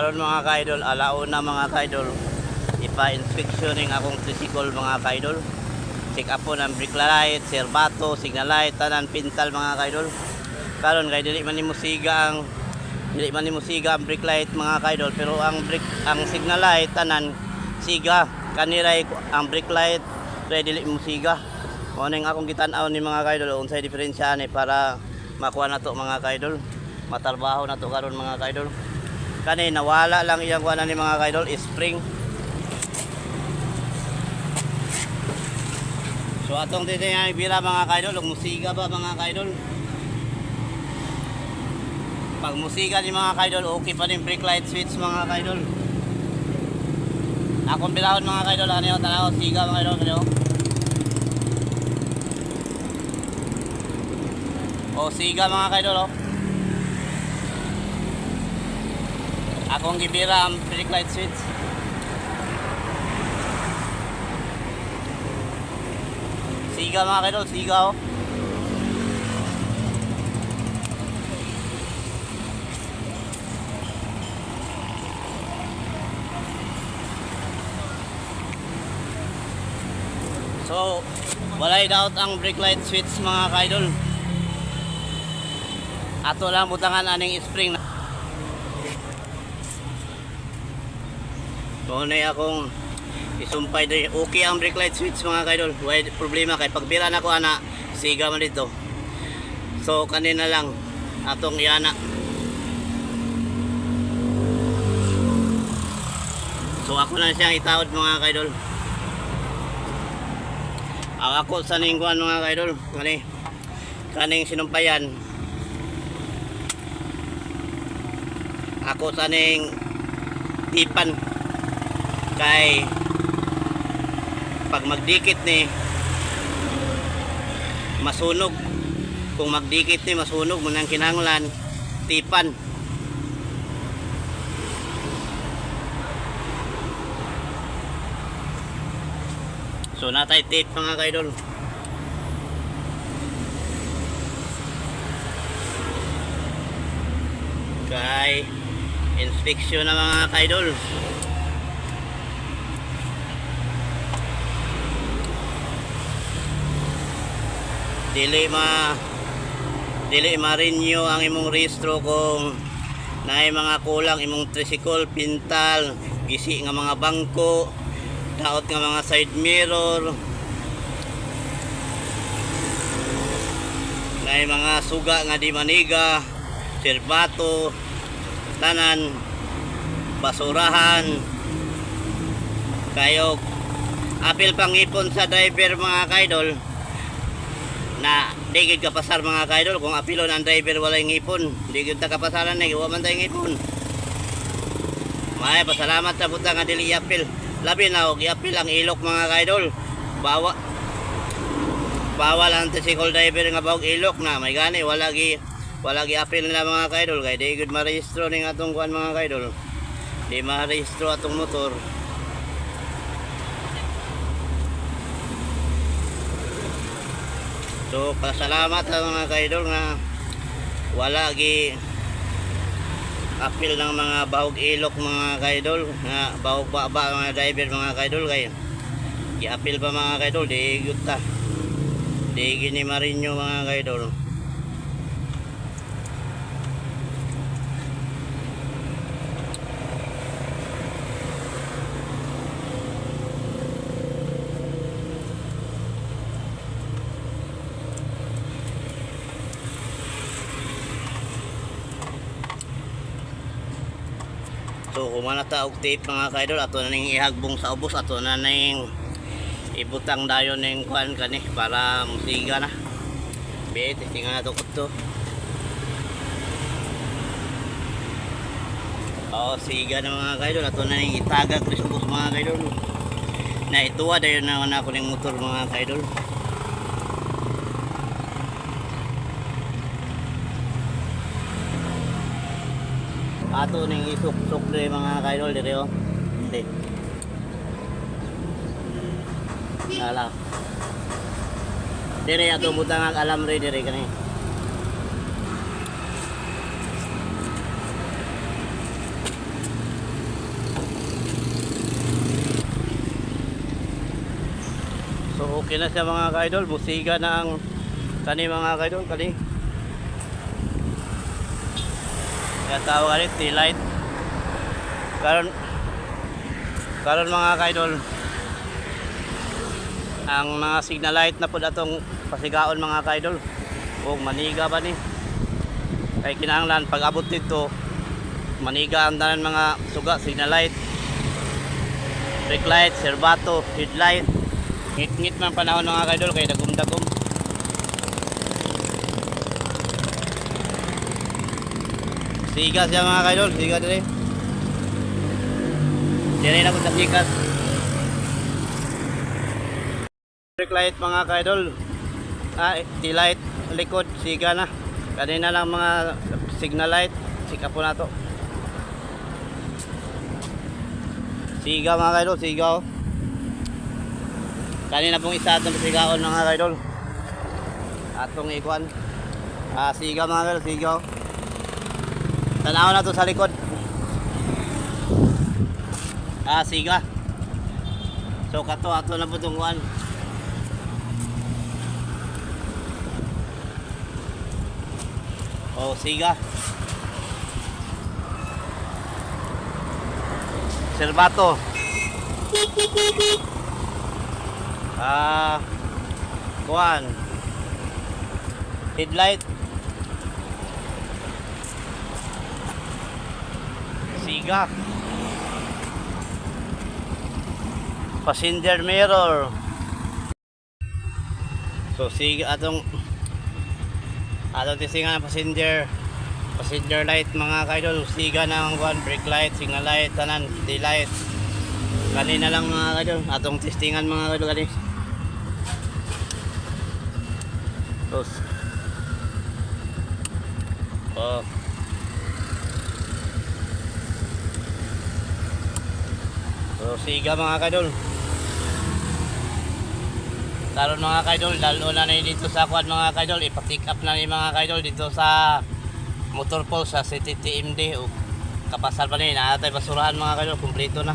Karon, mga ka-idol, alauna, mga ka-idol, ipa-inspection ning akong tricycle, mga ka-idol. Check up po ng brake light, serbato, signal light, tanan pintal, mga ka-idol. Karon kay dili man nimo siga ang brake light, mga ka-idol, pero ang signal light tanan siga. Kaniray ang brake light pero dili mo siga. Mao ning akong gitan-aw ni, mga ka-idol, unsay diferensya ani para makuha na to, mga ka-idol. Matarbaho na to karon, mga ka-idol. Kani nawala lang iyang kuha ni, mga ka-idol, spring. So atong titingnan bira, mga ka-idol, ug musiga ba, mga ka-idol. Pag musiga ni, mga ka-idol, okay pa din brake light switch, mga ka-idol. Akong bilahon, mga ka-idol, ano yung tanaw, siga, mga ka-idol, ano? O siga, mga ka-idol, oh. Akong gibira ang brake light switch. Siga, mga ka-idol, siga oh. So, walay doubt ang brake light switch, mga ka-idol. Ato lang butangan aning spring. So, na akong isumpay diri. Okay ang brake light switch, mga ka-idol. Walay problema kay pagbira na ko ana, siga man dito. So, kanina lang atong iana. So, ako na siyang itaod, mga ka-idol. Ang ako sa ningguan, mga ka-idol, kani kaning sinumpayan. Ako sa ning tipan kay pag magdikit ni masunog. Kung magdikit ni masunog, munang kinahanglan tipan. So natay tape, mga kaidol. Kay inspection na, mga kaidol. Dili ma dili ma-renew ang imong rehistro kung naay mga kulang imong tricycle, pintal, gisi nga mga bangko, daot nga mga side mirror, naay mga suga nga di maniga, serbato, tanan, basurahan, kayo apil pangipon sa driver, mga kaidol, na di gid kapasar, mga kaidol, kung apilon ang driver walay ngipon, di gid ta kapasaran ni wa man tay ngipon. May pasalamat sa buta nga dili iapil, labi na og iapil ang ilok, mga kaidol. Bawa bawal ang tricycle driver nga bawog ilok na may gani wala gi apil nila, mga kaidol, kay di gid marehistro ning atong kuan, mga kaidol, di marehistro atong motor. So pasalamat sa mga kaidol nga wala gi apil ng mga bahog ilok, mga kaidol, nga bahog baba mga driver, mga kaidol, kay giapil pa, mga kaidol, di gyud ta di gini marinyo, mga kaidol. So kumana ta og tape, mga kaidol, ato na ning ihagbong sa ubos, ato na ning ibutang dayon ning kuan kani para musiga na. Be, testingan na to to. Oo, siga na, mga kaidol, ato na ning itagag ri sa ubos, mga kaidol. Na ituwa dayon na na ako ning motor, mga kaidol. Ato ning isuksok diri, mga kaidol, diri oh. Hindi. Ala. Dire ato butang ang alambre dire kani. Okay na siya, mga ka-idol. Musiga na ang kani, mga ka-idol, kani. Kaya tawag ani tail light. Karon karon, mga ka-idol, ang mga signal light na pud atong pasigaon, mga ka-idol. O maniga ba ni? Kay kinahanglan pag abot dito, maniga ang tanan mga suga, signal light, brake light, serbato, headlight. Ngit-ngit man panahon, mga ka-idol, kay dagom-dagom. Siga siya, mga ka-idol, siga dire. Dire na po sa sikat. Brake light, mga ka-idol. Ah, light likod, siga na. Kanina lang mga signal light, sika po na to. Siga, mga ka-idol, siga oh. Kanina pong isa atong sigaon, mga ka-idol. Atong ikuan. Ah, siga, mga ka-idol, siga oh. Tanaw na to sa likod. Ah, siga. So kato ato na po itong kuan. Oh, siga. Serbato. Ah, kuan. Headlight. Siga. Passenger mirror. So siga atong atong tisingan ang passenger passenger light, mga kaidol. Siga na ang kuan, brake light, signal light, tanan, light. Kanina lang, mga kaidol, atong testingan, mga kaidol, kani. Tos. Oh. So siga, mga kaidol. Karon, mga kaidol, lalo na na dito sa kuan, mga kaidol, ipa-pick up na ni, mga kaidol, dito sa motor po sa CTTMD o kapasal pa ni, naatay basurahan, mga kaidol, kumpleto na.